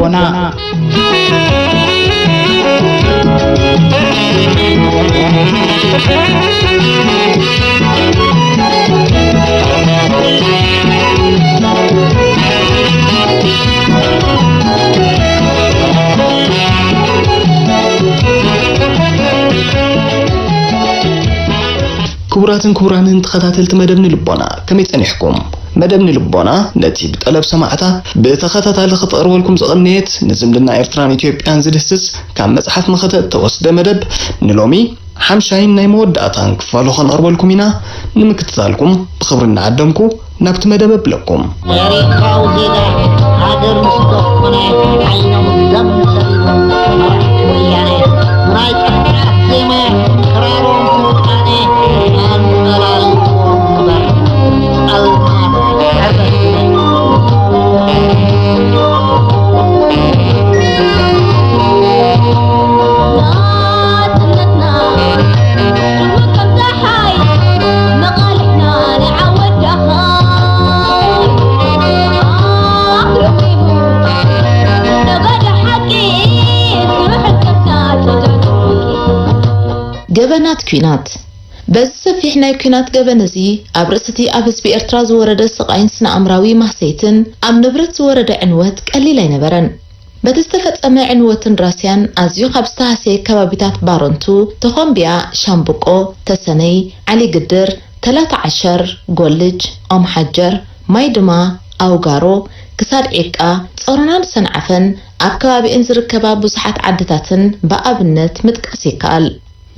ሆና። ክቡራትን ክቡራንን ተኸታተልቲ መደብ ንልቦና፣ ከመይ ጸኒሕኩም? መደብ ንልቦና ነቲ ብጠለብ ሰማዕታ ብተኸታታሊ ክተቕርበልኩም ዝቐነየት ንዝምድና ኤርትራን ኢትዮጵያን ዝድህስስ ካብ መጽሓፍ መኸተ እተወስደ መደብ ንሎሚ ሓምሻይን ናይ መወዳእታን ክፋሉ ከነቕርበልኩም ኢና። ንምክትታልኩም ብኽብሪ እናዓደምኩ ናብቲ መደብ ኣብለኩም። ኤሪትራዊ ዜጋ ሃገር ምስ ደኾነ ዓይኖም ደም ሰሊቦም መራሕቲ ወያነ ብናይ ጫፍጫፍ ዜማ ክራሮም ስልጣነ ኣንጸላልይዎም እምበር ጸልማት ሕርበት ገበናት ኲናት። በዚ ሰፊሕ ናይ ኲናት ገበን እዚ፣ ኣብ ርእሲ እቲ ኣብ ህዝቢ ኤርትራ ዝወረደ ስቓይን ስነ-ኣእምራዊ ማህሰይትን ኣብ ንብረት ዝወረደ ዕንወት ቀሊል ኣይነበረን። በቲ ዝተፈጸመ ዕንወትን ራስያን ኣዝዩ ካብ ዝተሃስየ ከባቢታት ባረንቱ፣ ተኾምቢያ፣ ሻምብቆ፣ ተሰነይ፣ ዓሊ ግድር፣ ተላታ ዓሸር፣ ጎልጅ፣ ኦም ሓጀር፣ ማይ ድማ፣ ኣውጋሮ፣ ክሳድ ዒቃ፣ ጾሮናን ሰንዓፈን ኣብ ከባቢእን ዝርከባ ብዙሓት ዓድታትን ብኣብነት ምጥቃስ ይከኣል።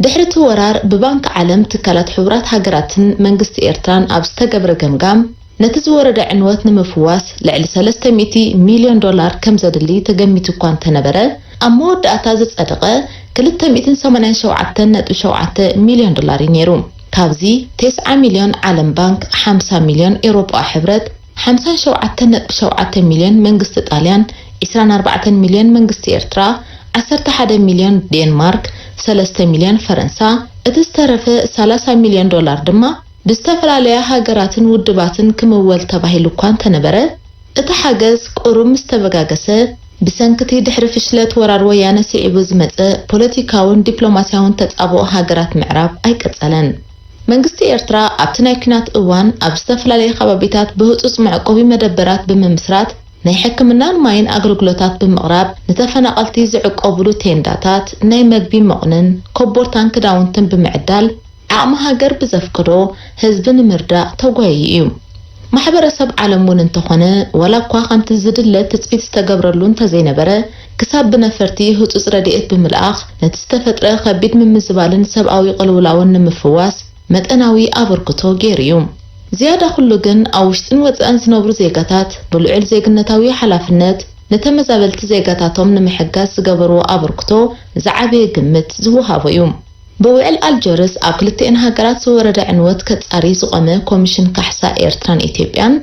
ድሕሪ እቲ ወራር ብባንክ ዓለም፣ ትካላት ሕቡራት ሃገራትን መንግስቲ ኤርትራን ኣብ ዝተገብረ ገምጋም፣ ነቲ ዝወረደ ዕንወት ንምፍዋስ ልዕሊ ሰለስተ ሚእቲ ሚልዮን ዶላር ከም ዘድሊ ተገሚቱ እኳ እንተነበረ፣ ኣብ መወዳእታ ዝጸደቐ ክልተ ሚእትን ሰማንያን ሸውዓተን ነጥቢ ሸውዓተ ሚልዮን ዶላር እዩ ነይሩ። ካብዚ ተስዓ ሚልዮን ዓለም ባንክ፣ ሓምሳ ሚልዮን ኤውሮጳ ሕብረት፣ ሓምሳን ሸውዓተን ነጥቢ ሸውዓተ ሚልዮን መንግስቲ ጣልያን፣ ዕስራን ኣርባዕተን ሚልዮን መንግስቲ ኤርትራ፣ ዓሰርተ ሓደ ሚልዮን ዴንማርክ፣ ሰለስተ ሚልዮን ፈረንሳ፣ እቲ ዝተረፈ ሰላሳ ሚልዮን ዶላር ድማ ብዝተፈላለያ ሃገራትን ውድባትን ክምወል ተባሂሉ እኳ እንተነበረ፣ እቲ ሓገዝ ቁሩብ ምስ ተበጋገሰ፣ ብሰንኪ እቲ ድሕሪ ፍሽለት ወራር ወያነ ስዒቡ ዝመጸ ፖለቲካውን ዲፕሎማስያውን ተጻብኦ ሃገራት ምዕራብ ኣይቀጸለን። መንግስቲ ኤርትራ ኣብቲ ናይ ኲናት እዋን ኣብ ዝተፈላለየ ከባቢታት ብህጹጽ መዕቆቢ መደበራት ብምምስራት፣ ናይ ሕክምናን ማይን ኣገልግሎታት ብምቕራብ፣ ንተፈናቐልቲ ዝዕቆብሉ ቴንዳታት፣ ናይ መግቢ መቑንን ኮቦርታን ክዳውንትን ብምዕዳል፣ ዓቕሚ ሃገር ብዘፍቅዶ ህዝቢ ንምርዳእ ተጓይዩ እዩ። ማሕበረሰብ ዓለም እውን እንተኾነ፣ ዋላ እኳ ከምቲ ዝድለ ትጽቢት ዝተገብረሉ እንተዘይነበረ፣ ክሳብ ብነፈርቲ ህጹጽ ረድኤት ብምልኣኽ፣ ነቲ ዝተፈጥረ ከቢድ ምምዝባልን ሰብኣዊ ቅልውላውን ንምፍዋስ መጠናዊ ኣበርክቶ ገይሩ እዩ። ዝያዳ ኩሉ ግን፣ ኣብ ውሽጥን ወጻእን ዝነብሩ ዜጋታት ብልዑል ዜግነታዊ ሓላፍነት ንተመዛበልቲ ዜጋታቶም ንምሕጋዝ ዝገበርዎ ኣበርክቶ ዝዓበየ ግምት ዝወሃቦ እዩ። ብውዕል ኣልጀርስ ኣብ ክልቲኤን ሃገራት ዝወረደ ዕንወት ከጻሪ ዝቖመ ኮሚሽን ካሕሳ ኤርትራን ኢትዮጵያን፣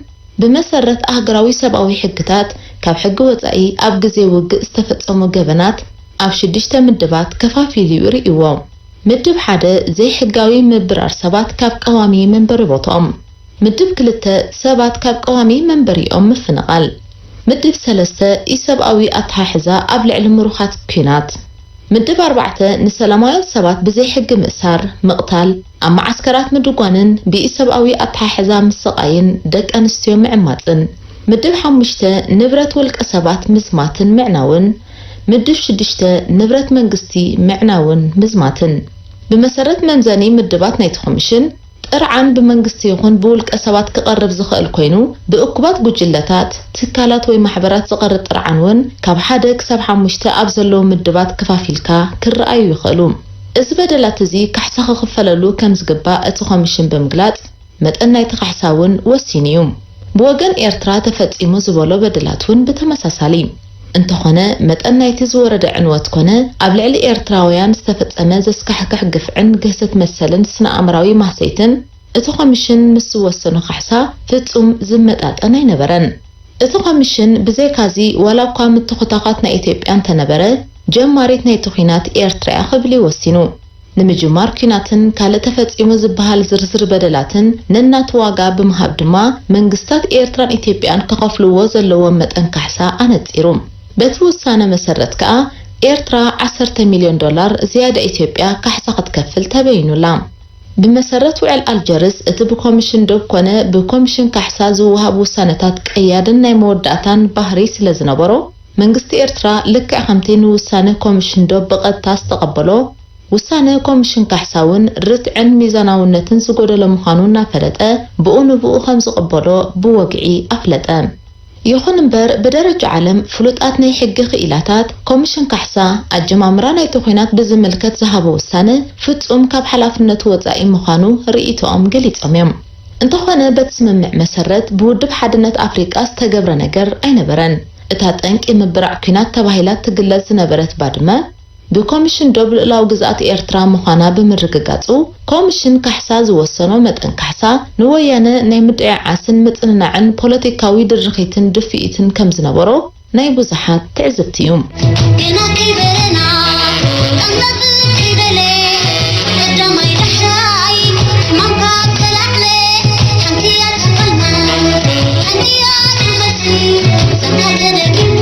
ብመሰረት ኣህጉራዊ ሰብኣዊ ሕግታት፣ ካብ ሕጊ ወጻኢ ኣብ ግዜ ውግእ ዝተፈጸሙ ገበናት ኣብ ሽዱሽተ ምድባት ከፋፊሉ እዩ ርእይዎ። ምድብ ሓደ፣ ዘይሕጋዊ ምብራር ሰባት ካብ ቀዋሚ መንበሪ ቦታኦም። ምድብ ክልተ፣ ሰባት ካብ ቀዋሚ መንበሪኦም ምፍንቓል። ምድብ ሰለስተ፣ ኢሰብኣዊ ኣተሓሕዛ ኣብ ልዕሊ ምሩኻት ኲናት። ምድብ ኣርባዕተ፣ ንሰላማውያን ሰባት ብዘይሕጊ ምእሳር፣ ምቕታል፣ ኣብ መዓስከራት ምድጓንን ብኢሰብኣዊ ኣተሓሕዛ ምስቓይን ደቂ ኣንስትዮ ምዕማጽን። ምድብ ሓሙሽተ፣ ንብረት ውልቀ ሰባት ምዝማትን ምዕናውን። ምድብ ሽዱሽተ፣ ንብረት መንግስቲ ምዕናውን ምዝማትን። ብመሰረት መምዘኒ ምድባት ናይቲ ኮሚሽን፣ ጥርዓን ብመንግስቲ ይኹን ብውልቀ ሰባት ክቐርብ ዝኽእል ኮይኑ፣ ብእኩባት ጉጅለታት፣ ትካላት ወይ ማሕበራት ዝቐርብ ጥርዓን እውን ካብ ሓደ ክሳብ ሓሙሽተ ኣብ ዘለዉ ምድባት ከፋፊልካ ክረኣዩ ይኽእሉ። እዚ በደላት እዚ ካሕሳ ክኽፈለሉ ከም ዝግባእ እቲ ኮሚሽን ብምግላጽ፣ መጠን ናይቲ ካሕሳ እውን ወሲኑ እዩ። ብወገን ኤርትራ ተፈጺሙ ዝበሎ በደላት እውን ብተመሳሳሊ። እንተኾነ፣ መጠን ናይቲ ዝወረደ ዕንወት ኮነ ኣብ ልዕሊ ኤርትራውያን ዝተፈጸመ ዘስካሕክሕ ግፍዕን ግህሰት መሰልን ስነ-ኣእምራዊ ማህሰይትን፣ እቲ ኮሚሽን ምስ ዝወሰኖ ካሕሳ ፍጹም ዝመጣጠን ኣይነበረን። እቲ ኮሚሽን ብዘይካዚ፣ ዋላ እኳ ምትኹታዃት ናይ ኢትዮጵያ እንተነበረ፣ ጀማሪት ናይቲ ኲናት ኤርትራ እያ ክብል እዩ ወሲኑ። ንምጅማር ኲናትን ካልእ ተፈጺሙ ዝበሃል ዝርዝር በደላትን ነናቱ ዋጋ ብምሃብ ድማ፣ መንግስታት ኤርትራን ኢትዮጵያን ክኸፍልዎ ዘለዎም መጠን ካሕሳ ኣነጺሩ። በቲ ውሳነ መሰረት ከኣ ኤርትራ ዓሰርተ ሚልዮን ዶላር ዝያዳ ኢትዮጵያ ካሕሳ ክትከፍል ተበይኑላ። ብመሰረት ውዕል ኣልጀርስ፣ እቲ ብኮሚሽን ዶብ ኮነ ብኮሚሽን ካሕሳ ዝወሃብ ውሳነታት ቀያድን ናይ መወዳእታን ባህሪ ስለ ዝነበሮ፣ መንግስቲ ኤርትራ ልክዕ ከምቲ ንውሳነ ኮሚሽን ዶብ ብቐጥታ ዝተቐበሎ፣ ውሳነ ኮሚሽን ካሕሳ እውን ርትዕን ሚዛናውነትን ዝጎደሎ ምዃኑ እናፈለጠ፣ ብኡ ንብኡ ከም ዝቕበሎ ብወግዒ ኣፍለጠ። ይኹን እምበር፣ ብደረጃ ዓለም ፍሉጣት ናይ ሕጊ ክኢላታት፣ ኮሚሽን ካሕሳ ኣጀማምራ ናይቲ ኲናት ብዝምልከት ዝሃቦ ውሳነ ፍጹም ካብ ሓላፍነቱ ወጻኢ ምዃኑ ርእይቶኦም ገሊጾም እዮም። እንተኾነ፣ በቲ ስምምዕ መሰረት ብውድብ ሓድነት ኣፍሪቃ ዝተገብረ ነገር ኣይነበረን። እታ ጠንቂ ምብራዕ ኲናት ተባሂላ ትግለጽ ዝነበረት ባድመ፣ ብኮሚሽን ዶብ ልኡላዊ ግዝኣት ኤርትራ ምዃና ብምርግጋጹ፣ ኮሚሽን ካሕሳ ዝወሰኖ መጠን ካሕሳ ንወያነ ናይ ምጥዕዓስን ምጽንናዕን ፖለቲካዊ ድርኺትን ድፍኢትን ከም ዝነበሮ ናይ ብዙሓት ትዕዝብቲ እዩ። ገና ከይበለና፣ ጠምዘዝ ከይበለ፣ ቀዳማይ ዳሕራይ፣ ሕማምካ ተላዕለ፣ ሓንቲ እያ ትቐልማ፣ ሓንቲ እያ ትመሲ፣ ዘምታ ተደጊሙ፣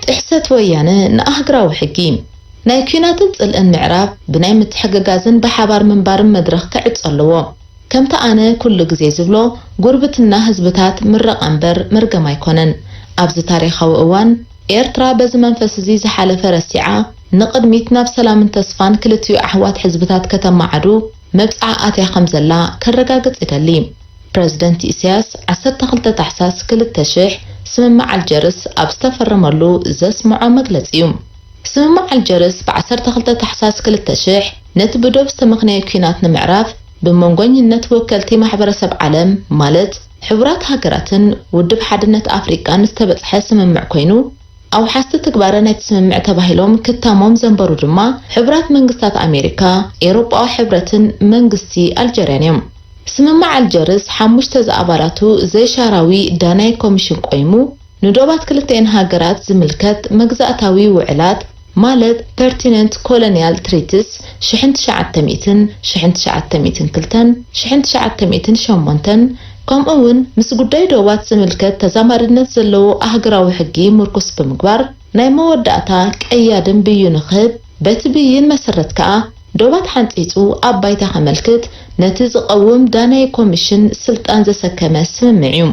ጥሕሰት ወያነ ንኣህግራዊ ሕጊ ናይ ኲናትን ጽልእን ምዕራፍ ብናይ ምትሕግጋዝን ብሓባር ምንባርን መድረኽ ክዕጾ ኣለዎ። ከምቲ ኣነ ኩሉ ግዜ ዝብሎ፣ ጉርብትና ህዝብታት ምረቓ እምበር መርገም ኣይኮነን። ኣብዚ ታሪኻዊ እዋን፣ ኤርትራ በዚ መንፈስ እዚ ዝሓለፈ ረሲዓ፣ ንቕድሚት ናብ ሰላምን ተስፋን ክልቲኡ ኣሕዋት ህዝብታት ከተመዓዱ መብጽዓ ኣትያ ከም ዘላ ከረጋግጽ እደሊ። ፕረዚደንት ኢሳያስ፣ ዓሰርተ ክልተ ታሕሳስ ክልተ ሽሕ፣ ስምምዕ ኣልጀርስ ኣብ ዝተፈረመሉ ዘስምዖ መግለጺ እዩ። ስምምዕ ኣልጀርስ ብ ዓሰርተ ክልተ ታሕሳስ ክልተ ሽሕ ነቲ ብዶብ ዝተመኽነየ ኲናት ንምዕራፍ ብመንጎኝነት ወከልቲ ማሕበረሰብ ዓለም ማለት ሕቡራት ሃገራትን ውድብ ሓድነት ኣፍሪቃን ዝተበጽሐ ስምምዕ ኮይኑ፣ ኣውሓስቲ ትግባረ ናይቲ ስምምዕ ተባሂሎም ክታሞም ዘንበሩ ድማ ሕቡራት መንግስታት ኣሜሪካ፣ ኤውሮጳዊ ሕብረትን መንግስቲ ኣልጀርያን እዮም። ስምምዕ ኣልጀርስ ሓሙሽተ ዝኣባላቱ ዘይሻራዊ ዳናይ ኮሚሽን ቆይሙ፣ ንዶባት ክልቲኤን ሃገራት ዝምልከት መግዛእታዊ ውዕላት፣ ማለት ፐርቲነንት ኮሎኒያል ትሪትስ ሽሕን ትሽዓተ ሚእትን፣ ሽሕን ትሽዓተ ሚእትን ክልተን፣ ሽሕን ትሽዓተ ሚእትን ሸሞንተን፣ ከምኡ እውን ምስ ጉዳይ ዶባት ዝምልከት ተዛማድነት ዘለዎ ኣህግራዊ ሕጊ ምርኩስ ብምግባር፣ ናይ መወዳእታ ቀያድን ብይኑ ክህብ፣ በቲ ብይን መሰረት ከኣ ዶባት ሓንጺጹ ኣብ ባይታ ከመልክት ነቲ ዝቐውም ዳናይ ኮሚሽን ስልጣን ዘሰከመ ስምምዕ እዩ።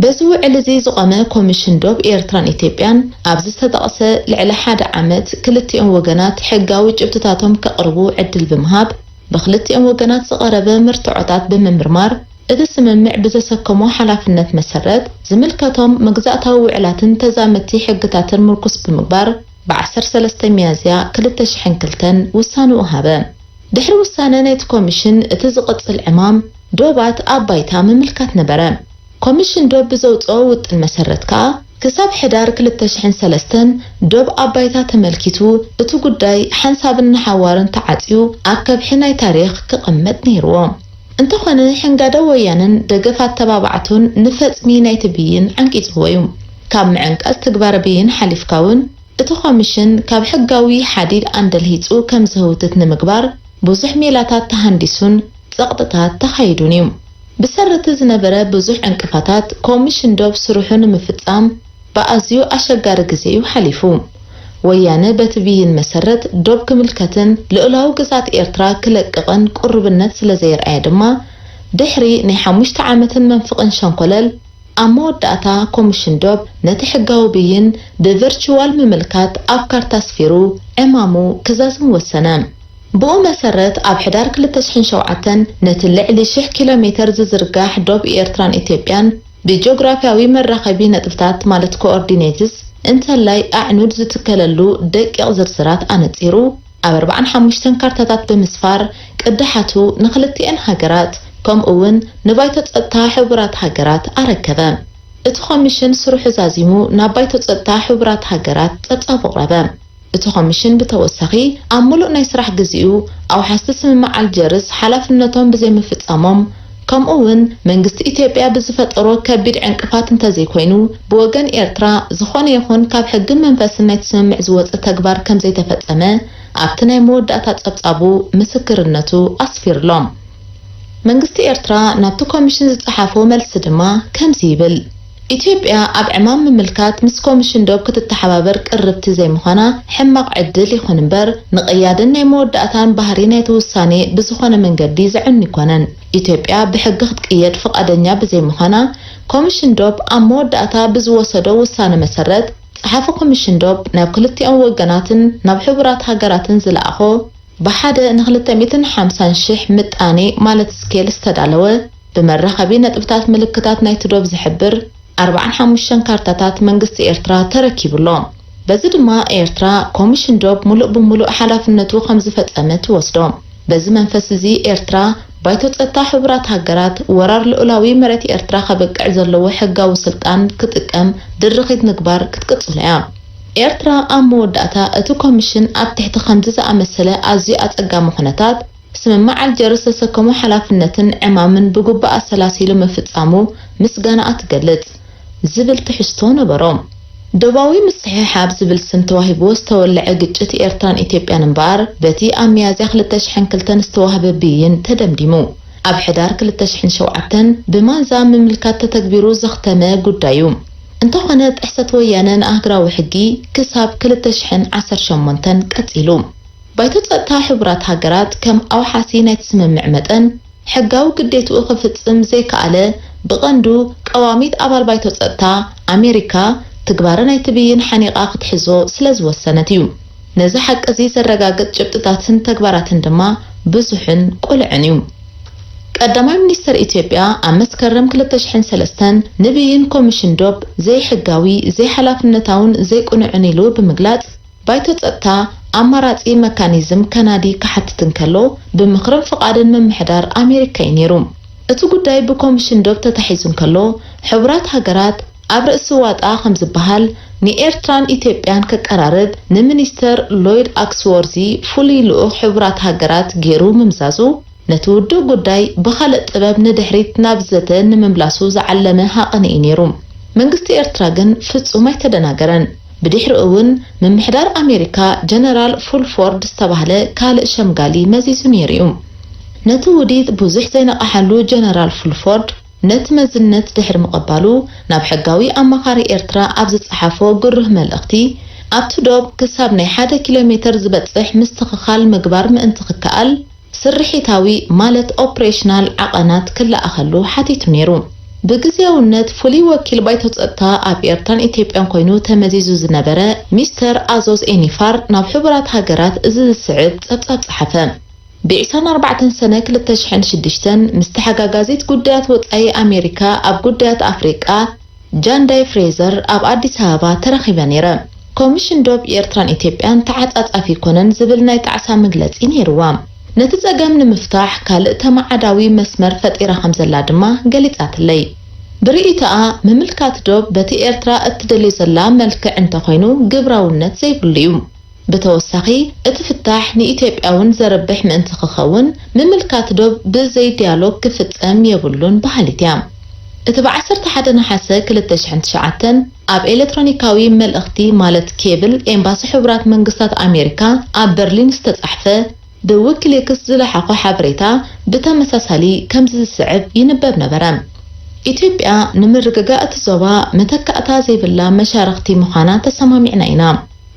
በዚ ውዕል እዚ ዝቖመ ኮሚሽን ዶብ ኤርትራን ኢትዮጵያን ኣብዚ ዝተጠቕሰ ልዕሊ ሓደ ዓመት ክልቲኦም ወገናት ሕጋዊ ጭብጥታቶም ከቕርቡ ዕድል ብምሃብ፣ ብክልቲኦም ወገናት ዝቐረበ መርትዖታት ብምምርማር፣ እቲ ስምምዕ ብዘሰከሞ ሓላፍነት መሰረት ዝምልከቶም መግዛእታዊ ውዕላትን ተዛመድቲ ሕግታትን ምርኩስ ብምግባር፣ ብ ዓሰርተ ሰለስተ ሚያዝያ ክልተ ሽሕን ክልተን ውሳንኡ ሃበ። ድሕሪ ውሳነ ናይቲ ኮሚሽን፣ እቲ ዝቕጽል ዕማም ዶባት ኣብ ባይታ ምምልካት ነበረ። ኮሚሽን ዶብ ብዘውጽኦ ውጥን መሰረት ከኣ፣ ክሳብ ሕዳር ክልተ ሽሕን ሰለስተን ዶብ ኣብ ባይታ ተመልኪቱ፣ እቲ ጉዳይ ሓንሳብን ንሓዋሩን ተዓጽዩ ኣብ ከብሒ ናይ ታሪኽ ክቕመጥ ነይርዎ። እንተኾነ፣ ሕንጋደ ወያነን ደገፍ ኣተባባዕቱን ንፈጽሚ ናይቲ ብይን ዓንቂጽዎ እዩ። ካብ ምዕንቃጽ ትግባረ ብይን ሓሊፍካ እውን፣ እቲ ኮሚሽን ካብ ሕጋዊ ሓዲድ ኣንደልሂጹ ከም ዝህውትት ንምግባር ብዙሕ ሜላታት ተሃንዲሱን ጸቕጥታት ተኻይዱን እዩ። ብሰሪ እቲ ዝነበረ ብዙሕ ዕንቅፋታት፣ ኮሚሽን ዶብ ስርሑ ንምፍጻም ብኣዝዩ ኣሸጋሪ ግዜ እዩ ሓሊፉ። ወያነ በቲ ብይን መሰረት ዶብ ክምልከትን ልኡላዊ ግዝኣት ኤርትራ ክለቅቕን ቅሩብነት ስለ ዘየርኣየ ድማ፣ ድሕሪ ናይ ሓሙሽተ ዓመትን መንፍቕን ሸንኮለል፣ ኣብ መወዳእታ ኮሚሽን ዶብ ነቲ ሕጋዊ ብይን ብቨርቹዋል ምምልካት ኣብ ካርታ ኣስፊሩ ዕማሙ ክዛዝም ወሰነ። ብኡ መሰረት፣ ኣብ ሕዳር ክልተ ሽሕን ሸውዓተን ነቲ ልዕሊ ሽሕ ኪሎ ሜተር ዝዝርጋሕ ዶብ ኤርትራን ኢትዮጵያን ብጂኦግራፍያዊ መራኸቢ ነጥብታት ማለት ኮኦርዲኔትስ እንተላይ ኣዕኑድ ዝትከለሉ ደቂቕ ዝርዝራት ኣነጺሩ ኣብ ኣርባዓን ሓሙሽተን ካርታታት ብምስፋር ቅዳሓቱ ንክልቲኤን ሃገራት ከምኡ እውን ንባይቶ ጸጥታ ሕቡራት ሃገራት ኣረከበ። እቲ ኮሚሽን ስርሑ ዛዚሙ ናብ ባይቶ ጸጥታ ሕቡራት ሃገራት ጸብጻብ ኣቕረበ። እቲ ኮሚሽን ብተወሳኺ ኣብ ምሉእ ናይ ስራሕ ግዚኡ ኣውሓስቲ ስምምዕ ኣልጀርስ ሓላፍነቶም ብዘይምፍጻሞም ከምኡ እውን መንግስቲ ኢትዮጵያ ብዝፈጠሮ ከቢድ ዕንቅፋት እንተዘይኮይኑ ብወገን ኤርትራ ዝኾነ ይኹን ካብ ሕግን መንፈስን ናይቲ ስምምዕ ዝወፀ ተግባር ከምዘይተፈጸመ ኣብቲ ናይ መወዳእታ ጸብጻቡ ምስክርነቱ ኣስፊሩሎም። መንግስቲ ኤርትራ ናብቲ ኮሚሽን ዝጸሓፎ መልሲ ድማ ከምዚ ይብል። ኢትዮጵያ ኣብ ዕማም ምምልካት ምስ ኮሚሽን ዶብ ክትተሓባበር ቅርብቲ ዘይምዃና ሕማቕ ዕድል ይኹን እምበር ንቕያድን ናይ መወዳእታን ባህሪ ናይቲ ውሳኔ ብዝኾነ መንገዲ ዘዕኑ ኣይኮነን። ኢትዮጵያ ብሕጊ ክትቅየድ ፍቓደኛ ብዘይምዃና ኮሚሽን ዶብ ኣብ መወዳእታ ብዝወሰዶ ውሳነ መሰረት ጸሓፊ ኮሚሽን ዶብ ናብ ክልቲኦም ወገናትን ናብ ሕቡራት ሃገራትን ዝለኣኾ ብሓደ ንክልተ ሚእትን ሓምሳን ሽሕ ምጣኔ ማለት ስኬል ዝተዳለወ ብመራኸቢ ነጥብታት ምልክታት ናይቲ ዶብ ዝሕብር ኣርባዓን ሓሙሽተን ካርታታት መንግስቲ ኤርትራ ተረኪቡ ኣሎ። በዚ ድማ ኤርትራ ኮሚሽን ዶብ ሙሉእ ብሙሉእ ሓላፍነቱ ከም ዝፈጸመ ትወስዶ። በዚ መንፈስ እዚ ኤርትራ ባይቶ ጸጥታ ሕቡራት ሃገራት ወራር ልኡላዊ መሬት ኤርትራ ከብቅዕ ዘለዎ ሕጋዊ ስልጣን ክጥቀም ድርኺት ምግባር ክትቅጽሎ እያ። ኤርትራ ኣብ መወዳእታ እቲ ኮሚሽን ኣብ ትሕቲ ከምዚ ዝኣመሰለ ኣዝዩ ኣጸጋሚ ኩነታት ስምምዕ ኣልጀርስ ዘሰከሞ ሓላፍነትን ዕማምን ብግቡእ ኣሰላሲሉ ምፍጻሙ ምስጋናኣ ትገልጽ ዝብል ትሕዝቶ ነበሮ። ዶባዊ ምስሕሓብ ዝብል ስም ተዋሂብዎ ዝተወልዐ ግጭት ኤርትራን ኢትዮጵያን እምበኣር በቲ ኣብ ሚያዝያ ክልተ ሽሕን ክልተን ዝተዋህበ ብይን ተደምዲሙ። ኣብ ሕዳር ክልተ ሽሕን ሸውዓተን ብማንዛ ምምልካት ተተግቢሩ ዘኽተመ ጉዳይ እዩ። እንተኾነ ጥሕሰት ወያነ ንኣህግራዊ ሕጊ ክሳብ ክልተ ሽሕን ዓሰርተ ሸሞንተን ቀጺሉ። ባይቶ ጸጥታ ሕቡራት ሃገራት ከም ኣውሓሲ ናይቲ ስምምዕ መጠን ሕጋዊ ግዴትኡ ክፍጽም ዘይከኣለ ብቐንዱ ቀዋሚት ኣባል ባይቶ ጸጥታ ኣሜሪካ ትግባረ ናይቲ ብይን ሓኒቓ ክትሕዞ ስለ ዝወሰነት እዩ። ነዚ ሓቂ እዚ ዘረጋግጽ ጭብጥታትን ተግባራትን ድማ ብዙሕን ቁልዕን እዩ። ቀዳማይ ሚኒስተር ኢትዮጵያ ኣብ መስከረም ክልተ ሽሕን ሰለስተን ንብይን ኮሚሽን ዶብ ዘይሕጋዊ፣ ዘይሓላፍነታውን ዘይቅኑዕን ኢሉ ብምግላጽ ባይቶ ጸጥታ ኣማራጺ መካኒዝም ከናዲ ክሓትት እንከሎ ብምኽርን ፍቓድን ምምሕዳር ኣሜሪካ እዩ ነይሩ። እቲ ጉዳይ ብኮሚሽን ዶብ ተታሒዙ እንከሎ ሕቡራት ሃገራት ኣብ ርእሲ ዋጣ ከም ዝበሃል ንኤርትራን ኢትዮጵያን ከቀራርብ ንሚኒስተር ሎይድ ኣክስዎርዚ ፍሉይ ልኡኽ ሕቡራት ሃገራት ገይሩ ምምዛዙ ነቲ ውዱእ ጉዳይ ብኻልእ ጥበብ ንድሕሪት ናብ ዘተ ንምምላሱ ዝዓለመ ሃቐነ እዩ ነይሩ። መንግስቲ ኤርትራ ግን ፍጹም ኣይተደናገረን። ብድሕሪኡ እውን ምምሕዳር ኣሜሪካ ጀነራል ፉልፎርድ ዝተባህለ ካልእ ሸምጋሊ መዚዙ ነይሩ እዩ። ነቲ ውዲት ብዙሕ ዘይነቐሓሉ ጀነራል ፉልፎርድ ነቲ መዝነት ድሕሪ ምቕባሉ ናብ ሕጋዊ ኣማኻሪ ኤርትራ ኣብ ዝጸሓፎ ግሩህ መልእኽቲ ኣብቲ ዶብ ክሳብ ናይ ሓደ ኪሎ ሜተር ዝበጽሕ ምስትኽኻል ምግባር ምእንቲ ክከኣል ስርሒታዊ ማለት ኦፕሬሽናል ዓቐናት ክለኣኸሉ ሓቲቱ ነይሩ። ብግዝያውነት ፍሉይ ወኪል ባይቶ ጸጥታ ኣብ ኤርትራን ኢትዮጵያን ኮይኑ ተመዚዙ ዝነበረ ሚስተር ኣዞዝ ኤኒፋር ናብ ሕቡራት ሃገራት እዚ ዝስዕብ ጸብጻብ ጸሓፈ። ብዒስራን ኣርባዕተን ሰነ ክልተ ሽሕን ሽዱሽተን ምስ ተሓጋጋዚት ጉዳያት ወጻኢ ኣሜሪካ ኣብ ጉዳያት ኣፍሪቃ ጃንዳይ ፍሬዘር ኣብ ኣዲስ ኣበባ ተራኺበ ነይረ። ኮሚሽን ዶብ ኤርትራን ኢትዮጵያን ተዓጻጻፊ ኣይኮነን ዝብል ናይ ጣዕሳ መግለጺ ነይርዋ። ነቲ ጸገም ንምፍታሕ ካልእ ተመዓዳዊ መስመር ፈጢራ ከም ዘላ ድማ ገሊጻትለይ። ብርእይቶኣ ምምልካት ዶብ በቲ ኤርትራ እትደልዮ ዘላ መልክዕ እንተኾይኑ ግብራውነት ዘይብሉ እዩ። ብተወሳኺ እቲ ፍታሕ ንኢትዮጵያ እውን ዘርብሕ ምእንቲ ክኸውን ምምልካት ዶብ ብዘይ ዲያሎግ ክፍጸም የብሉን በሃሊት እያ። እቲ ብ ዓሰርተ ሓደ ነሓሰ ክልተ ሽሕን ትሽዓተን ኣብ ኤሌክትሮኒካዊ መልእኽቲ ማለት ኬብል ኤምባሲ ሕቡራት መንግስታት ኣሜሪካ ኣብ በርሊን ዝተጻሕፈ ብዊኪሊክስ ዝለሓኾ ሓበሬታ ብተመሳሳሊ ከምዚ ዝስዕብ ይንበብ ነበረ። ኢትዮጵያ ንምርግጋእ እቲ ዞባ መተካእታ ዘይብላ መሻርኽቲ ምዃና ተሰማሚዕና ኢና።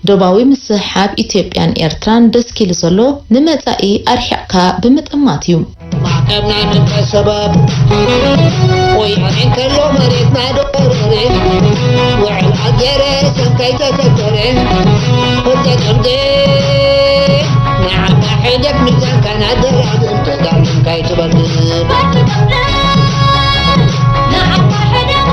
ዶባዊ ምስሕሓብ ኢትዮጵያን ኤርትራን ደስኪሉ ዘሎ ንመጻኢ ኣርሒቕካ ብምጥማት እዩ። ማዕቀብ ናይ ምንታይ ሰበብ? ወያነ እንከሎ መሬትና ዶ በርበረ? ውዕል ኣልጀርስ እንከይተተግበረ? ኩሉ ጠምደ ንዓኻ ሕደግ ሚዛንካ ናደራድር ተዳሉ እንታይ ትበል? ንዓኻ ሕደግ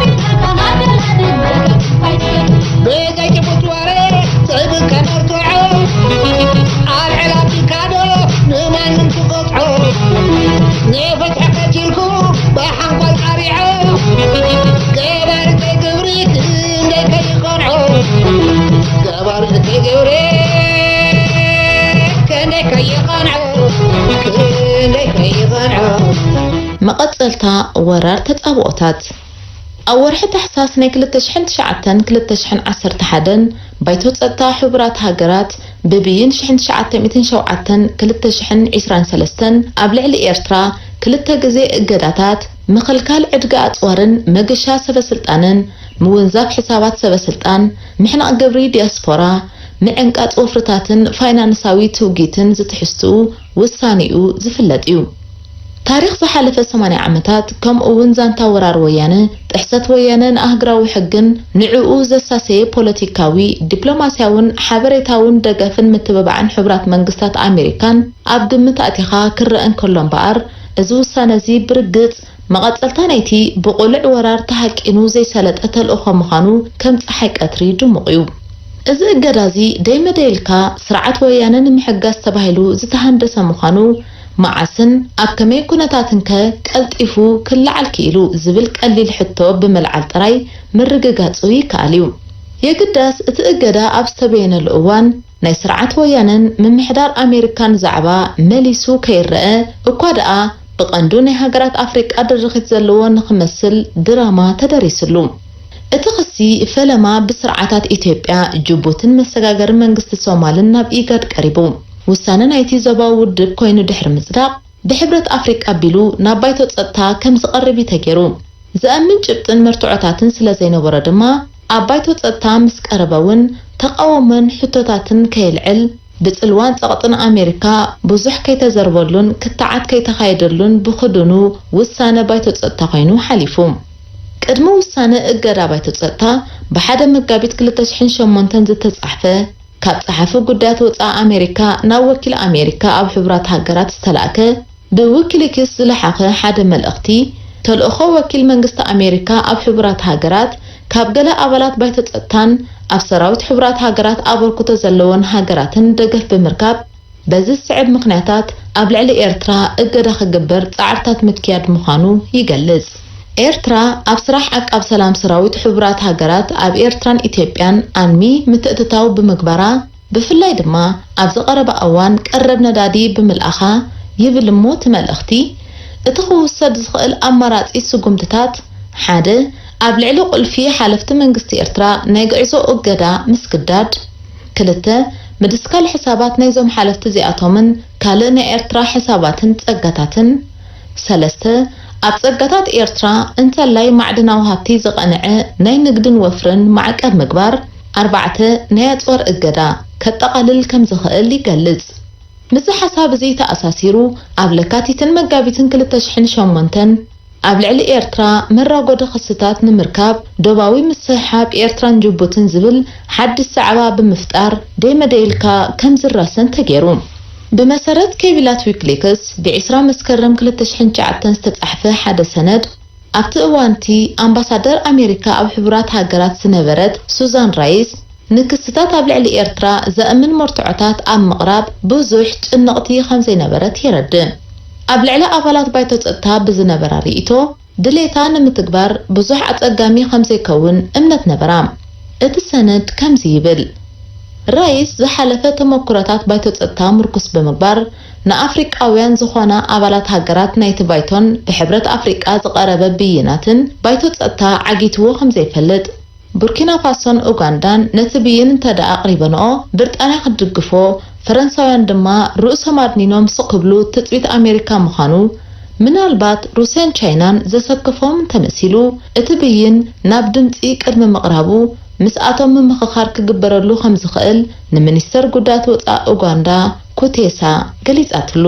መቐጸልታ ወራር ተጻብኦታት። ኣብ ወርሒ ታሕሳስ ናይ ክልተ ሽሕን ትሽዓተን ክልተ ሽሕን ዓሰርተ ሓደን ባይቶ ጸጥታ ሕቡራት ሃገራት ብብይን ሽሕን ትሽዓተ ሚእትን ሸውዓተን ክልተ ሽሕን ዕስራን ሰለስተን ኣብ ልዕሊ ኤርትራ ክልተ ግዜ እገዳታት፣ ምኽልካል ዕድጋ ኣጽዋርን መገሻ ሰበ ስልጣንን፣ ምውንዛፍ ሕሳባት ሰበ ስልጣን፣ ምሕናቕ ግብሪ ዲያስፖራ፣ ምዕንቃጽ ወፍርታትን ፋይናንሳዊ ትውጊትን ዝትሕዝትኡ ውሳኔኡ ዝፍለጥ እዩ። ታሪኽ ዝሓለፈ ሰማንያ ዓመታት፣ ከምኡ እውን ዛንታ ወራር ወያነ፣ ጥሕሰት ወያነ ንኣህግራዊ ሕግን ንዕኡ ዘሳሰየ ፖለቲካዊ፣ ዲፕሎማስያውን ሓበሬታውን ደገፍን ምትብባዕን ሕቡራት መንግስታት ኣሜሪካን ኣብ ግምት ኣእቲኻ ክረአ እንከሎ እምበኣር፣ እዚ ውሳነ እዚ ብርግጽ መቐጸልታ ናይቲ ብቑሉዕ ወራር ተሃቂኑ ዘይሰለጠ ተልእኾ ምዃኑ ከም ጸሓይ ቀትሪ ድሙቕ እዩ። እዚ እገዳ እዚ ደይመደይልካ ስርዓት ወያነ ንምሕጋዝ ተባሂሉ ዝተሃንደሰ ምዃኑ፣ መዓስን ኣብ ከመይ ኩነታትንከ ቀልጢፉ ክለዓል ክኢሉ ዝብል ቀሊል ሕቶ ብምልዓል ጥራይ ምርግጋጹ ይከኣል እዩ። የግዳስ፣ እቲ እገዳ ኣብ ዝተበየነሉ እዋን፣ ናይ ስርዓት ወያነን ምምሕዳር ኣሜሪካን ዛዕባ መሊሱ ከይረአ፣ እኳ ደኣ ብቐንዱ ናይ ሃገራት ኣፍሪቃ ድርኺት ዘለዎ ንኽመስል ድራማ ተደሪስሉ። እቲ ክሲ ፈለማ ብስርዓታት ኢትዮጵያ፣ ጅቡትን መሰጋገሪ መንግስቲ ሶማልን ናብ ኢጋድ ቀሪቡ። ውሳነ ናይቲ ዞባዊ ውድብ ኮይኑ ድሕሪ ምጽዳቕ፣ ብሕብረት ኣፍሪቃ ኣቢሉ ናብ ባይቶ ጸጥታ ከም ዝቐርብ እዩ ተገይሩ። ዘእምን ጭብጥን መርትዖታትን ስለ ዘይነበሮ ድማ፣ ኣብ ባይቶ ጸጥታ ምስ ቀረበ እውን ተቓውሞን ሕቶታትን ከየልዕል፣ ብጽልዋን ጸቕጥን ኣሜሪካ ብዙሕ ከይተዘርበሉን ክትዓት ከይተኻየደሉን ብኽዱኑ ውሳነ ባይቶ ጸጥታ ኮይኑ ሓሊፉ። ቅድሚ ውሳነ እገዳ ባይቶ ጸጥታ፣ ብሓደ መጋቢት ክልተ ሽሕን ሸሞንተን ዝተጻሕፈ፣ ካብ ጸሓፊ ጉዳያት ወጻኢ ኣሜሪካ ናብ ወኪል ኣሜሪካ ኣብ ሕቡራት ሃገራት ዝተላእከ፣ ብዊኪሊክስ ዝለሓኸ ሓደ መልእኽቲ፣ ተልእኾ ወኪል መንግስቲ ኣሜሪካ ኣብ ሕቡራት ሃገራት፣ ካብ ገለ ኣባላት ባይቶ ጸጥታን ኣብ ሰራዊት ሕቡራት ሃገራት ኣበርክቶ ዘለወን ሃገራትን ደገፍ ብምርካብ፣ በዚ ዝስዕብ ምኽንያታት ኣብ ልዕሊ ኤርትራ እገዳ ክግበር ጻዕርታት ምክያድ ምዃኑ ይገልጽ። ኤርትራ ኣብ ስራሕ ዓቃብ ሰላም ሰራዊት ሕቡራት ሃገራት ኣብ ኤርትራን ኢትዮጵያን ኣንሚ ምትእትታው ብምግባራ፣ ብፍላይ ድማ ኣብዚ ቀረባ እዋን ቀረብ ነዳዲ ብምልኣኻ ይብል እሞ እቲ መልእኽቲ፣ እቲ ክውሰድ ዝኽእል ኣማራጺ ስጉምትታት፣ ሓደ፣ ኣብ ልዕሊ ቁልፊ ሓለፍቲ መንግስቲ ኤርትራ ናይ ጉዕዞ እገዳ ምስግዳድ፣ ክልተ፣ ምድስካል ሕሳባት ናይዞም ሓለፍቲ እዚኣቶምን ካልእ ናይ ኤርትራ ሕሳባትን ጸጋታትን፣ ሰለስተ፣ ኣብ ጸጋታት ኤርትራ እንተላይ ማዕድናዊ ሃብቲ ዝቐንዐ ናይ ንግድን ወፍርን ማዕቀብ ምግባር፣ ኣርባዕተ፣ ናይ ኣጽዋር እገዳ ከጠቓልል ከም ዝኽእል ይገልጽ። ምስዚ ሓሳብ እዚ ተኣሳሲሩ፣ ኣብ ለካቲትን መጋቢትን ክልተ ሽሕን ሸሞንተን ኣብ ልዕሊ ኤርትራ መራጎዲ ክስታት ንምርካብ ዶባዊ ምስሕሓብ ኤርትራን ጅቡትን ዝብል ሓድሽ ዛዕባ ብምፍጣር ደይመደይልካ ከም ዝራሰን ተገይሩ። ብመሰረት ኬቢላት ዊክሊክስ፣ ብዒስራ መስከረም ክልተ ሽሕን ትሽዓተን ዝተጻሕፈ ሓደ ሰነድ፣ ኣብቲ እዋንቲ ኣምባሳደር ኣሜሪካ ኣብ ሕቡራት ሃገራት ዝነበረት ሱዛን ራይስ፣ ንክስታት ኣብ ልዕሊ ኤርትራ ዘእምን መርትዖታት ኣብ ምቕራብ ብዙሕ ጭንቕቲ ከም ዘይነበረት የረድእ። ኣብ ልዕሊ ኣባላት ባይቶ ጸጥታ ብዝነበራ ርእይቶ፣ ድሌታ ንምትግባር ብዙሕ ኣጸጋሚ ከም ዘይከውን እምነት ነበራ። እቲ ሰነድ ከምዚ ይብል፣ ራይስ ዝሓለፈ ተመኩሮታት ባይቶ ጸጥታ ምርኩስ ብምግባር፣ ንኣፍሪቃውያን ዝኾና ኣባላት ሃገራት ናይቲ ባይቶን ብሕብረት ኣፍሪቃ ዝቐረበ ብይናትን ባይቶ ጸጥታ ዓጊትዎ ከም ዘይፈልጥ፣ ቡርኪና ፋሶን ኡጋንዳን ነቲ ብይን እንተ ደኣ ኣቕሪበንኦ፣ ብሪጣንያ ክትድግፎ፣ ፈረንሳውያን ድማ ርእሶም ኣድኒኖም ስቕ ክብሉ ትጽቢት ኣሜሪካ ምዃኑ፣ ምናልባት ሩስያን ቻይናን ዘሰክፎም እንተመሲሉ፣ እቲ ብይን ናብ ድምጺ ቅድሚ ምቕራቡ፣ ምስኣቶም ምምኽኻር ክግበረሉ ከም ዝኽእል ንሚኒስተር ጉዳያት ወጻኢ ኡጋንዳ ኩቴሳ ገሊጻትሉ።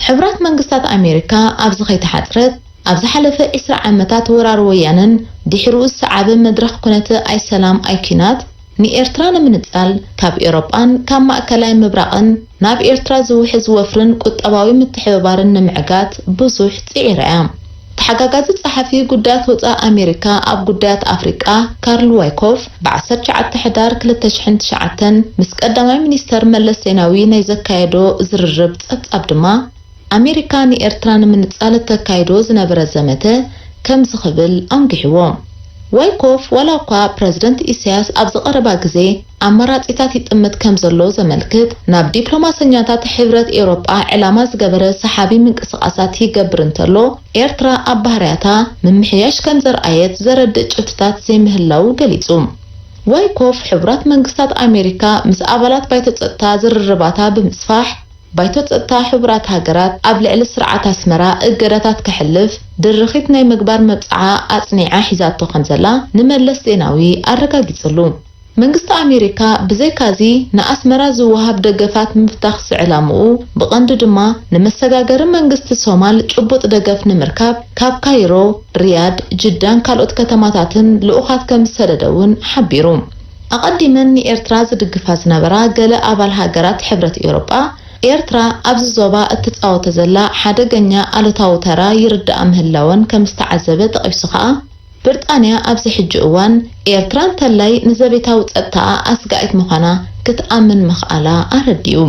ሕቡራት መንግስታት ኣሜሪካ ኣብዚ ከይተሓጽረት፣ ኣብ ዝሓለፈ ዕስራ ዓመታት ወራር ወያነን ድሕሪኡ ዝሰዓበ መድረኽ ኩነተ ኣይሰላም ኣይኲናት፣ ንኤርትራ ንምንጻል ካብ ኤውሮጳን ካብ ማእከላይ ምብራቕን ናብ ኤርትራ ዝውሕዝ ወፍርን ቁጠባዊ ምትሕብባርን ንምዕጋት ብዙሕ ጽዒራ እያ። ተሓጋጋዚ ጸሓፊ ጉዳያት ወጻኢ ኣሜሪካ ኣብ ጉዳያት ኣፍሪቃ ካርል ዋይኮፍ ብ ዓሰርተ ትሽዓተ ሕዳር ክልተ ሽሕን ትሽዓተን ምስ ቀዳማይ ሚኒስተር መለስ ዜናዊ ናይ ዘካየዶ ዝርርብ ጸብጻብ ድማ፣ ኣሜሪካ ንኤርትራ ንምንጻል እተካይዶ ዝነበረ ዘመተ ከምዚ ክብል ኣንጒሕዎ። ዋይኮፍ ዋላ እኳ ፕረዚደንት ኢሳያስ ኣብዚ ቀረባ ግዜ ኣማራጺታት ይጥምት ከም ዘሎ ዘመልክት ናብ ዲፕሎማሰኛታት ሕብረት ኤውሮጳ ዕላማ ዝገበረ ሰሓቢ ምንቅስቓሳት ይገብር እንተሎ፣ ኤርትራ ኣብ ባህርያታ ምምሕያሽ ከም ዘርኣየት ዘረድእ ጭብጥታት ዘይምህላዉ ገሊጹ። ዋይኮፍ ሕቡራት መንግስታት ኣሜሪካ ምስ ኣባላት ባይቶ ጸጥታ ዝርርባታ ብምስፋሕ፣ ባይቶ ጸጥታ ሕቡራት ሃገራት ኣብ ልዕሊ ስርዓት ኣስመራ እገዳታት ከሕልፍ ድርኺት ናይ ምግባር መብጽዓ ኣጽኒዓ ሒዛቶ ከም ዘላ ንመለስ ዜናዊ ኣረጋጊጽሉ። መንግስቲ ኣሜሪካ ብዘይካዚ ንኣስመራ ዝወሃብ ደገፋት ምፍታኽ ዝዕላምኡ ብቐንዱ ድማ ንመሰጋገሪ መንግስቲ ሶማል ጭቡጥ ደገፍ ንምርካብ ካብ ካይሮ፣ ሪያድ፣ ጅዳን ካልኦት ከተማታትን ልኡኻት ከም ዝሰደደ እውን ሓቢሩ። ኣቐዲመን ንኤርትራ ዝድግፋ ዝነበራ ገለ ኣባል ሃገራት ሕብረት ኤውሮጳ፣ ኤርትራ ኣብዚ ዞባ እትጻወቶ ዘላ ሓደገኛ ኣሉታዊ ተራ ይርድኣ ምህላወን ከም ዝተዓዘበ ጠቒሱ ከኣ፣ ብሪጣንያ ኣብዚ ሕጂ እዋን ኤርትራ እንተላይ ንዘቤታዊ ጸጥታኣ ኣስጋኢት ምዃና ክትኣምን ምኽኣላ ኣረዲኡ።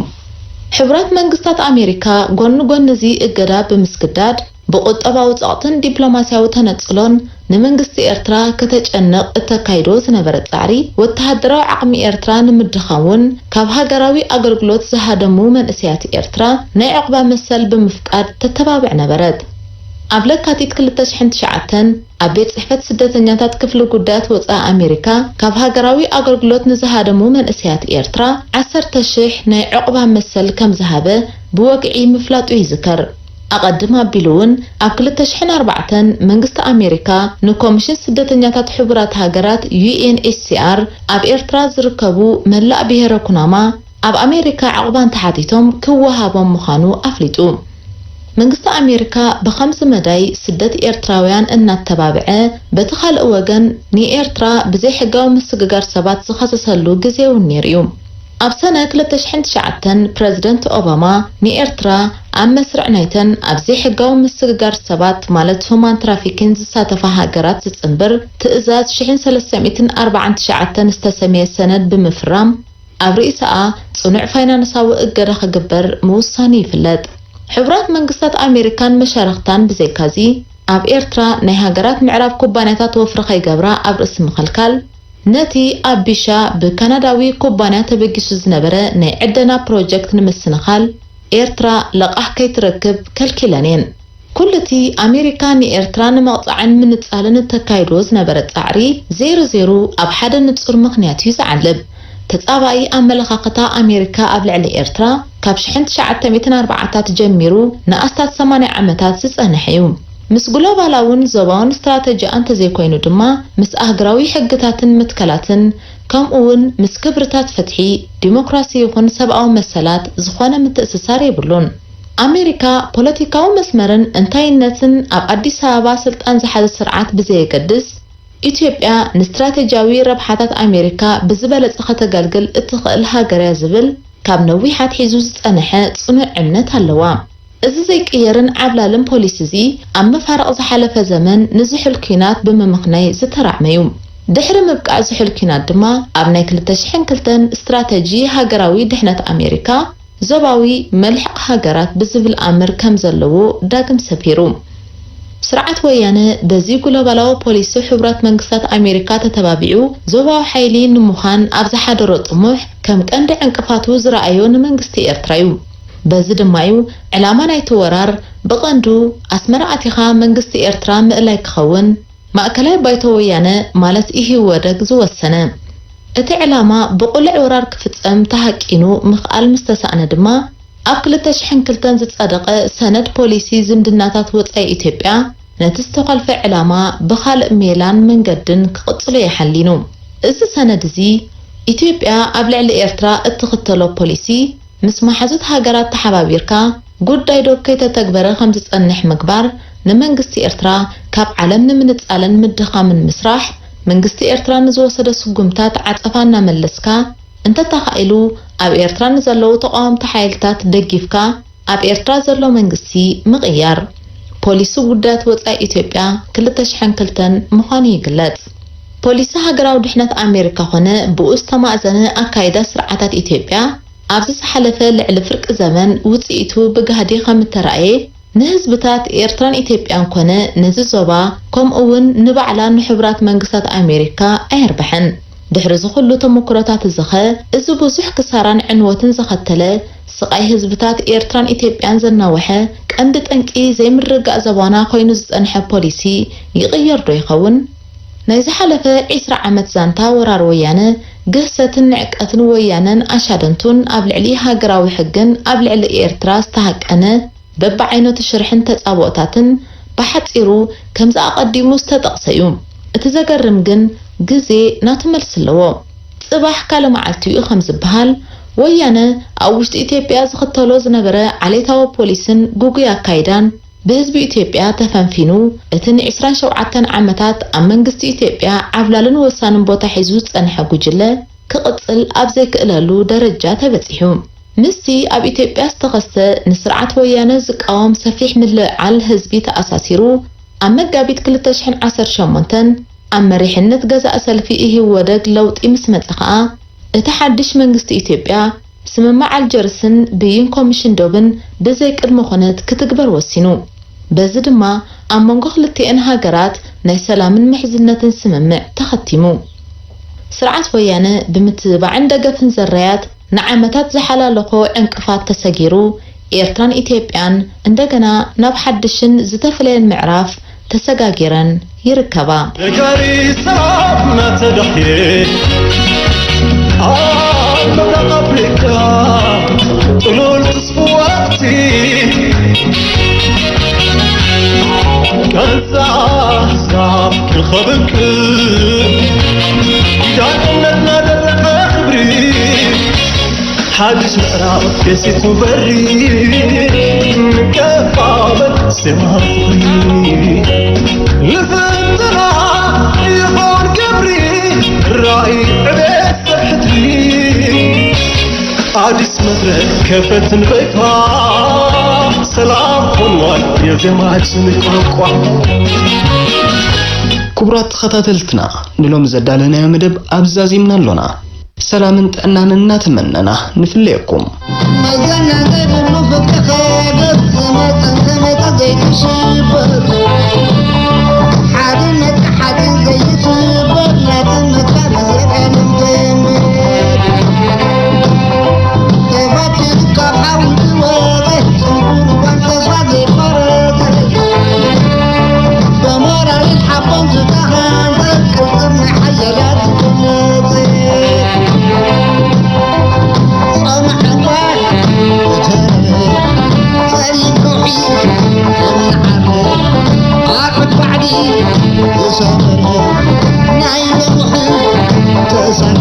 ሕቡራት መንግስታት ኣሜሪካ ጎኒ ጎኒ እዚ እገዳ ብምስግዳድ፣ ብቁጠባዊ ጸቕጥን ዲፕሎማስያዊ ተነጽሎን ንመንግስቲ ኤርትራ ከተጨንቕ እተካይዶ ዝነበረት ጻዕሪ፣ ወተሃደራዊ ዓቕሚ ኤርትራ ንምድኻም እውን ካብ ሃገራዊ ኣገልግሎት ዝሃደሙ መንእሰያት ኤርትራ ናይ ዕቑባ መሰል ብምፍቃድ ተተባብዕ ነበረት። ኣብ ለካቲት ክልተ ሽሕን ትሽዓተን ኣብ ቤት ጽሕፈት ስደተኛታት ክፍሊ ጉዳያት ወጻኢ ኣሜሪካ ካብ ሃገራዊ ኣገልግሎት ንዝሃደሙ መንእሰያት ኤርትራ ዓሰርተ ሽሕ ናይ ዕቑባ መሰል ከም ዝሃበ ብወግዒ ምፍላጡ ይዝከር። ኣቐድም ኣቢሉ እውን ኣብ ክልተ ሽሕን ኣርባዕተን መንግስቲ ኣሜሪካ ንኮሚሽን ስደተኛታት ሕቡራት ሃገራት ዩ ኤን ኤች ሲ ኣር ኣብ ኤርትራ ዝርከቡ መላእ ብሄረ ኩናማ ኣብ ኣሜሪካ ዕቑባ እንተሓቲቶም ክወሃቦም ምዃኑ ኣፍሊጡ። መንግስቲ ኣሜሪካ ብኸምዚ መዳይ ስደት ኤርትራውያን እናተባብዐ፣ በቲ ካልእ ወገን ንኤርትራ ብዘይሕጋዊ ምስግጋር ሰባት ዝኸሰሰሉ ግዜ እውን ነይሩ እዩ። ኣብ ሰነ ክልተ ሽሕን ትሽዓተን ፕረዚደንት ኦባማ ንኤርትራ ኣብ መስርዕ ናይተን ኣብ ዘይሕጋዊ ምስግጋር ሰባት ማለት ሁማን ትራፊኪን ዝሳተፋ ሃገራት ዝጽንብር ትእዛዝ ሽሕን ሰለስተ ሚእትን ኣርባዓን ትሽዓተን ዝተሰምየ ሰነድ ብምፍራም ኣብ ርእሰኣ ጽኑዕ ፋይናንሳዊ እገዳ ክግበር ምውሳኑ ይፍለጥ። ሕቡራት መንግስታት ኣሜሪካን መሻርኽታን ብዘይካዚ ኣብ ኤርትራ ናይ ሃገራት ምዕራብ ኩባንያታት ወፍሪ ከይገብራ ኣብ ርእሲ ምኽልካል፣ ነቲ ኣብ ቢሻ ብካናዳዊ ኩባንያ ተበጊሱ ዝነበረ ናይ ዕደና ፕሮጀክት ንምስንኻል ኤርትራ ለቓሕ ከይትረክብ ከልኪለን እየን። ኩሉ እቲ ኣሜሪካ ንኤርትራ ንምቕጻዕን ምንጻልን እተካይዶ ዝነበረ ጻዕሪ ዜሮ ዜሮ ኣብ ሓደ ንጹር ምኽንያት እዩ ዝዓልብ። ተጻባኢ ኣመለኻኽታ ኣሜሪካ ኣብ ልዕሊ ኤርትራ ካብ ሽሕን ትሽዓተ ሚእትን ኣርባዓታት ጀሚሩ ንኣስታት ሰማንያ ዓመታት ዝጸንሐ እዩ። ምስ ግሎባላውን ዞባውን ስትራተጂኣ እንተዘይኮይኑ ድማ ምስ ኣህጉራዊ ሕግታትን መትከላትን ከምኡ እውን ምስ ክብርታት ፍትሒ፣ ዲሞክራሲ ይኹን ሰብኣዊ መሰላት ዝኾነ ምትእስሳር የብሉን። ኣሜሪካ ፖለቲካዊ መስመርን እንታይነትን ኣብ ኣዲስ ኣበባ ስልጣን ዝሓዘ ስርዓት ብዘየገድስ፣ ኢትዮጵያ ንስትራተጂያዊ ረብሓታት ኣሜሪካ ብዝበለጸ ከተገልግል እትኽእል ሃገር እያ ዝብል ካብ ነዊሕ ኣትሒዙ ዝጸንሐ ጽኑዕ እምነት ኣለዋ። እዚ ዘይቅየርን ዓብላልን ፖሊሲ እዚ ኣብ መፋርቕ ዝሓለፈ ዘመን ንዝሑል ኲናት ብምምኽናይ ዝተራዕመ እዩ። ድሕሪ ምብቃዕ ዝሑል ኲናት ድማ ኣብ ናይ ክልተ ሽሕን ክልተን ስትራተጂ ሃገራዊ ድሕነት ኣሜሪካ ዞባዊ መልሕቕ ሃገራት ብዝብል ኣምር ከም ዘለዎ ዳግም ሰፊሩ። ስርዓት ወያነ በዚ ግሎባላዊ ፖሊሲ ሕቡራት መንግስታት ኣሜሪካ ተተባቢዑ ዞባዊ ሓይሊ ንምዃን ኣብ ዝሓደሮ ጥሙሕ ከም ቀንዲ ዕንቅፋቱ ዝረኣዮ ንመንግስቲ ኤርትራ እዩ። በዚ ድማ እዩ ዕላማ ናይቲ ወራር ብቐንዱ ኣስመራ ኣቲኻ መንግስቲ ኤርትራ ምእላይ ክኸውን፣ ማእከላይ ባይቶ ወያነ ማለት ኢህወደግ ዝወሰነ። እቲ ዕላማ ብቕሉዕ ወራር ክፍጸም ተሃቂኑ ምኽኣል ምስ ተሳእነ ድማ፣ ኣብ ክልተ ሽሕን ክልተን ዝጸደቐ ሰነድ ፖሊሲ ዝምድናታት ወጻኢ ኢትዮጵያ ነቲ ዝተኾልፈ ዕላማ ብኻልእ ሜላን መንገድን ክቕጽሎ ይሓሊኑ። እዚ ሰነድ እዚ ኢትዮጵያ ኣብ ልዕሊ ኤርትራ እትኽተሎ ፖሊሲ ምስ መሓዙት ሃገራት ተሓባቢርካ ጉዳይ ዶብ ከይተተግበረ ከም ዝጸንሕ ምግባር፣ ንመንግስቲ ኤርትራ ካብ ዓለም ንምንጻልን ምድኻምን ምስራሕ፣ መንግስቲ ኤርትራ ንዝወሰዶ ስጉምታት ዓጸፋ እናመለስካ፣ እንተተኻኢሉ ኣብ ኤርትራ ንዘለዉ ተቓወምቲ ሓይልታት ደጊፍካ ኣብ ኤርትራ ዘሎ መንግስቲ ምቕያር። ፖሊሲ ጉዳያት ወጻኢ ኢትዮጵያ ክልተ ሽሕን ክልተን ምዃኑ ይግለጽ። ፖሊሲ ሃገራዊ ድሕነት ኣሜሪካ ኾነ ብኡ ዝተማእዘነ ኣካይዳ ስርዓታት ኢትዮጵያ ኣብዚ ዝሓለፈ ልዕሊ ፍርቂ ዘመን ውጽኢቱ ብጋህዲ ከም እተራእየ ንህዝብታት ኤርትራን ኢትዮጵያን ኮነ ነዚ ዞባ፣ ከምኡ እውን ንባዕላ ንሕቡራት መንግስታት ኣሜሪካ ኣየርብሐን። ድሕሪ እዚ ኩሉ ተመኩሮታት እዚኸ፣ እዚ ብዙሕ ክሳራን ዕንወትን ዘኸተለ፣ ስቓይ ህዝብታት ኤርትራን ኢትዮጵያን ዘናወሐ፣ ቀንዲ ጠንቂ ዘይምርግጋእ ዞባና ኮይኑ ዝጸንሐ ፖሊሲ ይቕየር ዶ ይኸውን? ናይ ዝሓለፈ ዒስራ ዓመት ዛንታ ወራር ወያነ፣ ግህሰትን ንዕቀትን ወያነን ኣሻደንቱን ኣብ ልዕሊ ሃገራዊ ሕግን ኣብ ልዕሊ ኤርትራ ዝተሃቀነ በብዓይነቱ ሽርሕን ተጻብኦታትን ብሓጺሩ ከምዚ ኣቐዲሙ ዝተጠቕሰ እዩ። እቲ ዘገርም ግን ግዜ ናቱ መልሲ ኣለዎ። ጽባሕ ካልእ መዓልቲ እዩ ከም ዝበሃል፣ ወያነ ኣብ ውሽጢ ኢትዮጵያ ዝኽተሎ ዝነበረ ዓሌታዊ ፖሊስን ግጉይ ኣካይዳን ብህዝቢ ኢትዮጵያ ተፈንፊኑ፣ እቲ ንዒስራን ሸውዓተን ዓመታት ኣብ መንግስቲ ኢትዮጵያ ዓብላልን ወሳንን ቦታ ሒዙ ዝጸንሐ ጉጅለ ክቕጽል ኣብ ዘይክእለሉ ደረጃ ተበጺሑ። ምስቲ ኣብ ኢትዮጵያ ዝተኸስተ ንስርዓት ወያነ ዝቃወም ሰፊሕ ምልዕዓል ህዝቢ ተኣሳሲሩ፣ ኣብ መጋቢት ክልተ ሽሕን ዓሰርተ ሸሞንተን ኣብ መሪሕነት ገዛኢ ሰልፊ ኢህወደግ ለውጢ ምስ መጸ ከኣ፣ እቲ ሓድሽ መንግስቲ ኢትዮጵያ ስምምዕ ኣልጀርስን ብይን ኮሚሽን ዶብን ብዘይ ቅድመ ኩነት ክትግበር ወሲኑ። በዚ ድማ ኣብ መንጎ ክልቲኤን ሃገራት ናይ ሰላምን ምሕዝነትን ስምምዕ ተኸቲሙ። ስርዓት ወያነ ብምትብባዕን ደገፍን ዘራያት ንዓመታት ዝሓላለኾ ዕንቅፋት ተሰጊሩ፣ ኤርትራን ኢትዮጵያን እንደገና ናብ ሓድሽን ዝተፈለየን ምዕራፍ ተሰጋጊረን ይርከባ። ነጋሪ ሰላም እናተዳህየ ኣብ ምብራቕ ኣፍሪቃ ጥሉል ተስፍዋቲ ቀዛ ኣሕዛብ ክኸብን ዳንነትና ደረቐ ክብሪ ሓድሽ ምዕራፍ ከሲቱ በሪ ንቀባበል ዜማ ፍቕሪ ልፍንትና ይኹን ግብሪ ራእይ ዕቤት ሰብ ሕድሪ ኣዲስ መድረክ ከፈትን በይታ ሰላም ሆንዋል የዜማችን ቋንቋ። ክቡራት ተኸታተልትና፣ ንሎሚ ዘዳለናዮ መደብ ኣብዚ ዛዚምና ኣሎና። ሰላምን ጥዕናን እናተመነና ንፍለየኩም። መዘና ዘይብሉ ፍቅሪ ከይገጽ መጠን ከመይታ ዘይትሽበር። ሓድነት ሓድን ዘይትሽበር፣ ናጽነትካ ንዘለዓለም ጀምር። ተፈቲኑ ካብ ሓዊ ዝወጸ፣ ጽንኩር እዋን ተስፋ ዘይቆረጸ። ብሞራልን ሓቦን ዝተሃንጸ፣ ቅጽር ናይ ሓያላት ዝኮነጸ። ጸንዐ እምበር፣ ጸሊም ከውሒ ዝለዓለ፣ ኣዕሩግ ባዕዲ ዝሰመረ፣ ናይ ነውሒ ተሳን